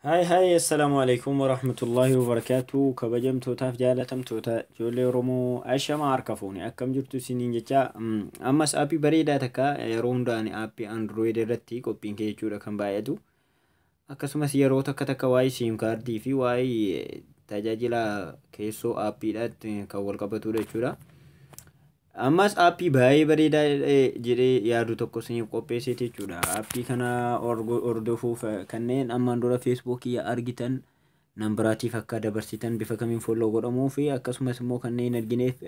Hi hi, assalaamu alaikum warahmatullahi wabarakaatu. Kabajamtootaaf jaalatamtoota ijoollee Oromoo, ashamaa, harka fuune, akkam jirtu isiniin jecha. Ammas aappii bareedaa takka yeroo hundaan aappii Android irratti qophiin kee jechuudha kan baay'atu, akkasumas yeroo takka takka waa'ee SIM kaardii fi waa'ee tajaajila keessoo aappiidhaatti kan wal qabatudha jechuudha. Ammas aappii baay'ee bareedaa jedhee yaadu tokko isiniif qopheesseeti jechuudha. Aappii kana hordofuuf kanneen ammaan dura Feesbuukii argitan nambaraatiif akka dabarsitan, bifa kamiin follow godhamuu fi akkasumas immoo kanneen argineef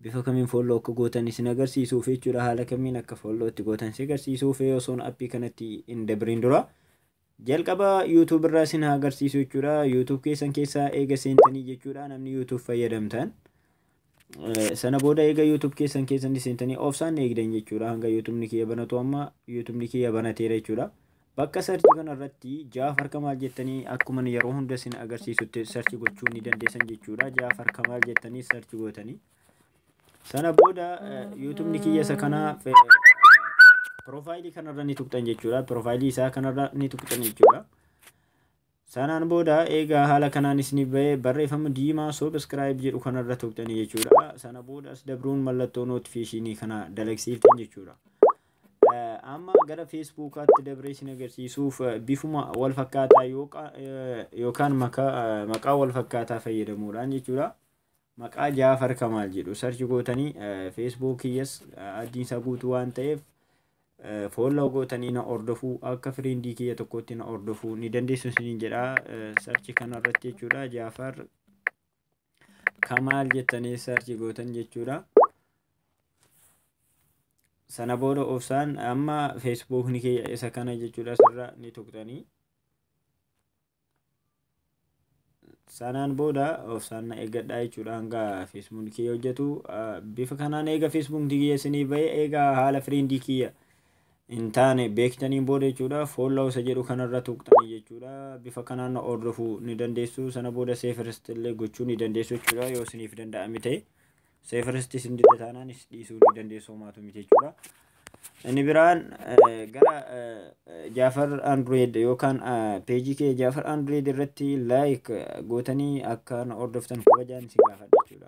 bifa kamiin follow akka gootan isin agarsiisuuf jechuudha. Haala kamiin akka follow itti gootan isin agarsiisuuf osoon aappii kanatti hin dabriin dura jalqaba YouTube irraa isin haa agarsiisu jechuudha. YouTube keessan keessaa eega seentanii jechuudha, namni YouTube fayyadamtan. Sana booda eega YouTube keessan keessan seentanii obsaan eegdan jechuudha hanga YouTubeni kiyya banatu. Amma YouTubeni kiyya banateera jechuudha. Bakka search kanarratti Jaafar Kamaal jettanii akkuma yeroo hunda isin agarsiisutti search gochuu ni dandeessan jechuudha. Jaafar Kamaal jettanii search gootanii. Sana booda YouTubeni kiyya isa kana piroofaayilii kanarra ni tuqxan jechuudha. Piroofaayilii isaa kanarra ni tuqxan jechuudha. Sanaan booda eegaa haala kanaan isiniif bahee barreeffama diimaa subscribe jedhu kanarra tuqxanii jechuudha. Sana booda as dabruun mallattoo notifiikeeshinii kana dalagsiiftan jechuudha. Amma gara Feesbuukaatti dabree isin agarsiisuuf bifuma wal fakkaataa yookaan maqaa wal fakkaataa fayyadamuudhaan jechuudha. Maqaa Jaafar Kamaal jedhu search gootanii Feesbuukiyyas addiin isaa guutuu waan ta'eef follow gootanii na hordofuu, akka friendii kiyya tokkotti na hordofuu ni dandeessu isiniin jedha. Search kanarratti jechuudha, Jaafar Kamaal jettanii search gootan jechuudha. Sana booda obsaan amma Feesbuukni kiyya isa kana jechuudha, asirra ni tuqxanii. Sanaan booda obsaan na eeggadhaa jechuudha hanga Feesbuukni kiyya hojjetu. Bifa kanaan eega Feesbuukni kiyya isinii bahee, eega haala friendii kiyya hin taane beektaniin booda jechuudha, follow isa jedhu kanarra tuqxanii jechuudha. Bifa kanaan na hordofuu ni dandeessu. Sana booda see first illee gochuu ni dandeessu jechuudha yoo isiniif danda'ame ta'e. See first isin didda taanaanis dhiisuu ni dandeessu, homaatu miti jechuudha. Inni biraan gara Jaafar Android yookaan peejii kee Jaafar Android irratti like gootanii akka na hordoftan kabajaan isin gaafadha jechuudha.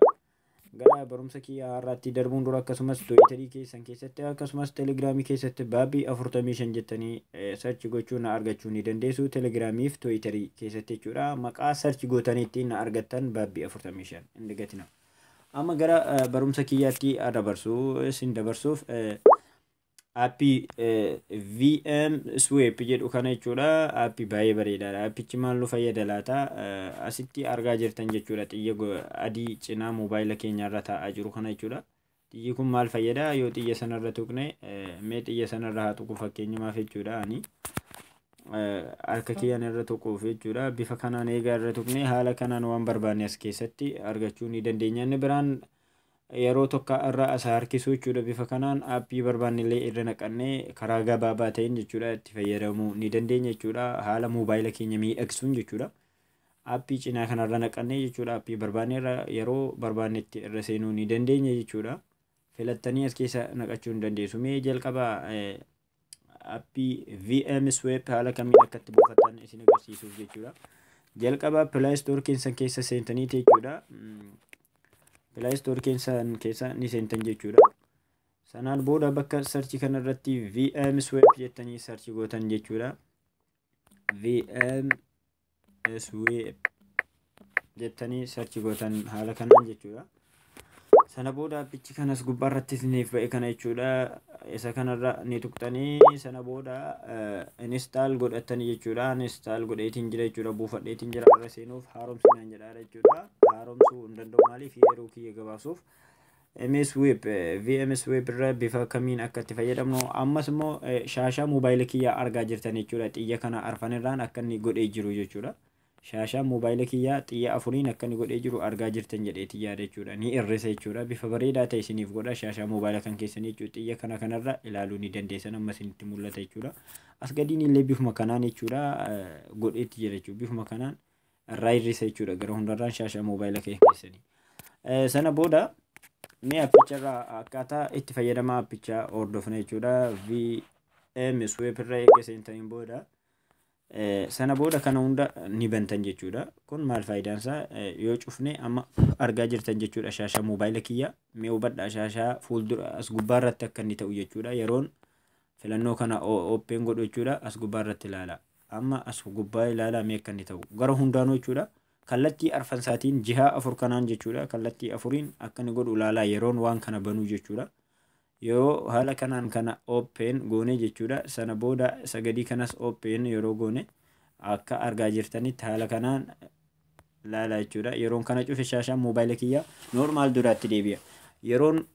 Gara barumsa kiyya har'aatti darbuun dura akkasumas Tiwiitarii keessan keessatti akkasumas Telegiraamii keessatti Baabbii 45 jettanii search gochuu na argachuu ni dandeessu. Telegiraamii fi Tiwiitarii keessatti jechuudha. Maqaa search gootaniitti na argattan, Baabbii 45 hin dagatina. Amma gara barumsa kiyyaatti dabarsuu isin dabarsuuf aappii VM Sweep jedhu kana jechuudha. Aappii baay'ee bareedaadha. Aappichi maal nu fayyada laata? Asitti argaa jirtan jechuudha, xiyya adii cinaa moobaayila keenyarra taa'aa jiru kana jechuudha. Xiyyi kun maal fayyada? Yoo xiyya sanarra tuqne, mee xiyya sanarra haa tuqu fakkeenyumaaf jechuudha, ani harka kiyyaan irra tuquuf jechuudha. Bifa kanaan eegaa irra tuqne haala kanaan waan barbaanne as keessatti argachuu ni dandeenya. Inni biraan yeroo tokko irra as harkisuu jechuudha. Bifa kanaan aappii barbaanne illee irra naqannee karaa gabaabaa ta'een jechuudha itti fayyadamuu ni dandeenya jechuudha. Haala moobaayila keenya miidhagsuun jechuudha. Aappii cinaa kanarra naqannee jechuudha, aappii barbaanne irra yeroo barbaannetti irra seenuu ni dandeenya jechuudha. Filattanii as keessa naqachuu ni dandeessu. Mee jalqaba aappii VM Sweep haala kamiin akka itti buufatan isin agarsiisuuf jechuudha. Jalqaba Play Store keessan keessa seentaniiti jechuudha. Play Store keessan keessa ni seentan jechuudha. Sanaan booda bakka search kanarratti VM Sweep jettanii search gootan jechuudha. VM Sweep jettanii search gootan haala kanaan jechuudha. Sana booda appichi kanas gubbaarratti isiniif ba'e kana jechuudha. Isa kanarra ni tuqxanii sana booda install godhatanii jechuudha. Install godheetiin jira jechuudha. Buufadheetiin jira, irra seenuuf haaromsinaan jedha jechuudha. Haaromsuu hin danda'u, maaliif yeroo kiyya gabaabsuuf. MS Web VMS Web irra bifa kamiin akka itti fayyadamnu, ammas immoo shaashaa moobaayila kiyyaa argaa jirtan jechuudha. Xiyya kana arfanirraan akka inni godhee jiru jechuudha. Shaashaa moobaayila kiyyaa xiyya afuriin akka inni godhee jiru argaa jirtan jedheeti yaada jechuudha. Ni hir'isa jechuudha. Bifa bareedaa ta'e isiniif godha shaashaa moobaayila kan keessanii jechuudha. Xiyya kana kanarra ilaaluu ni dandeessan, amma isinitti mul'ata jechuudha. As gadiin illee bifuma kanaan jechuudha godheetti jira jechuudha. Bifuma kanaan irraa hir'isa jechuudha gara hundarraan shaashaa moobaayila keessanii. Sana booda mee appicharraa akkaataa itti fayyadama appichaa hordofna jechuudha. VM Sweep irra eega seentaniin booda Sana booda kana hunda ni bantan jechuudha. Kun maal faayidaan isaa? Yoo cufne amma argaa jirtan jechuudha, shaashaa moobaayila kiyya. Mee hubadhaa, shaashaa fuuldura as gubbaa irratti akka inni ta'u jechuudha. Yeroon filannoo kana open godhu jechuudha, as gubbaa irratti ilaala. Amma as gubbaa ilaalaa mee akka inni ta'u gara hundaanuu jechuudha. Kallattii arfansaatiin, jihaa afur kanaan jechuudha. Kallattii afuriin akka inni godhu ilaalaa yeroon waan kana banuu jechuudha. Yoo haala kanaan kana open goone jechuudha. Sana booda sagadii kanas open yeroo goone akka argaa jirtanitti haala kanaan laala jechuudha. Yeroon kana cufe shaashaan moobaayila kiyya normal duraatti deebi'a. Yeroon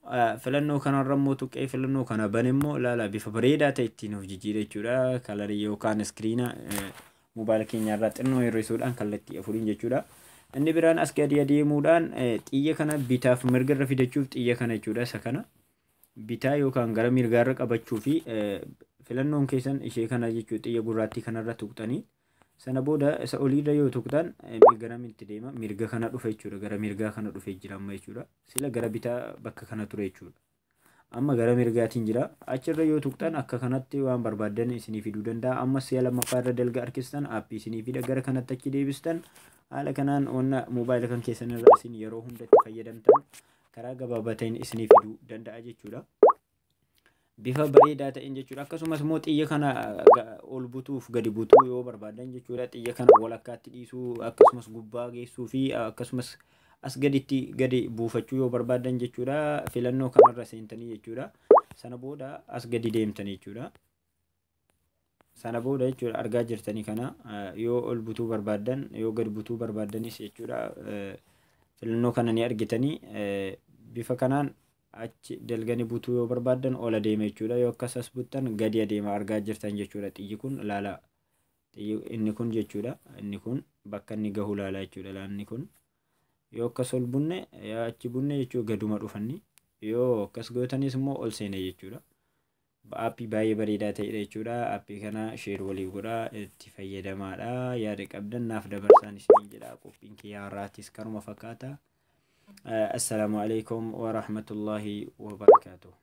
filannoo kanarra immoo tuqee filannoo kana bane immoo laala, bifa bareedaa ta'e ittiin of jijjiira jechuudha. Colorii yookaan screena moobaayila keenyarraa xinnoo hir'isuudhaan kallattii afuriin jechuudha. Inni biraan as gadi adeemuudhaan xiyya kana bitaaf mirgarra fidachuuf xiyya kana jechuudha. Isa kana bitaa yookaan gara mirgaarra qabachuu fi filannoon keessan ishee kana jechuudha. Xiyya gurraattii kanarra tuqxanii sana booda isa oliirra yoo tuqxan garamitti deema? Mirga kana dhufa jechuudha. Gara mirgaa kana dhufee jira amma jechuudha. Sila gara bitaa bakka kana ture jechuudha. Amma gara mirgaatiin jira. Achirra yoo tuqxan akka kanatti waan barbaaddan isinii fiduu danda'a. Amma si'a lammaffaa irra dalga harkistan aappii isinii fida. Gara kanatti achi deebistan, haala kanaan wanna moobaayila kan keessan irraa isin yeroo hundatti fayyadamtan karaa gabaabaa ta'een isinii fiduu danda'a jechuudha. Bifa bareedaa ta'een jechuudha. Akkasumas immoo xiyya kana ol butuuf gadi butuu yoo barbaadan jechuudha. Xiyya kana walakkaatti dhiisuu, akkasumas gubbaa geessuu fi akkasumas as gaditti gadi buufachuu yoo barbaadan jechuudha. Filannoo kanarra seentanii jechuudha. Sana booda as gadi deemtanii jechuudha. Sana booda jechuudha, argaa jirtanii kana yoo ol butuu barbaaddan, yoo gadi butuu barbaaddanis jechuudha. Filannoo kana ni argitanii, bifa kanaan achi dalganii butuu yoo barbaaddan ol adeema jechuudha. Yoo akkas as buttan gadi adeema, argaa jirtan jechuudha. Xiyyi kun ilaalaa. Inni kun jechuudha. Inni kun bakka inni gahu ilaalaa jechuudha. Inni kun yoo akkas ol bunne, yoo achi bunne jechuudha, gaduma dhufanni. Yoo akkas gootanis immoo ol seene jechuudha. Aappii baay'ee bareedaa ta'edha jechuudha. Aappii kana share walii godhaa, itti fayyadamaadha. Yaada qabdan naaf dabarsaan isiniin jedha. Qophiin kiyyaa har'aatis kanuma fakkaata. Assalaamu alaikum wa rahmatullahi wa barakaatuh.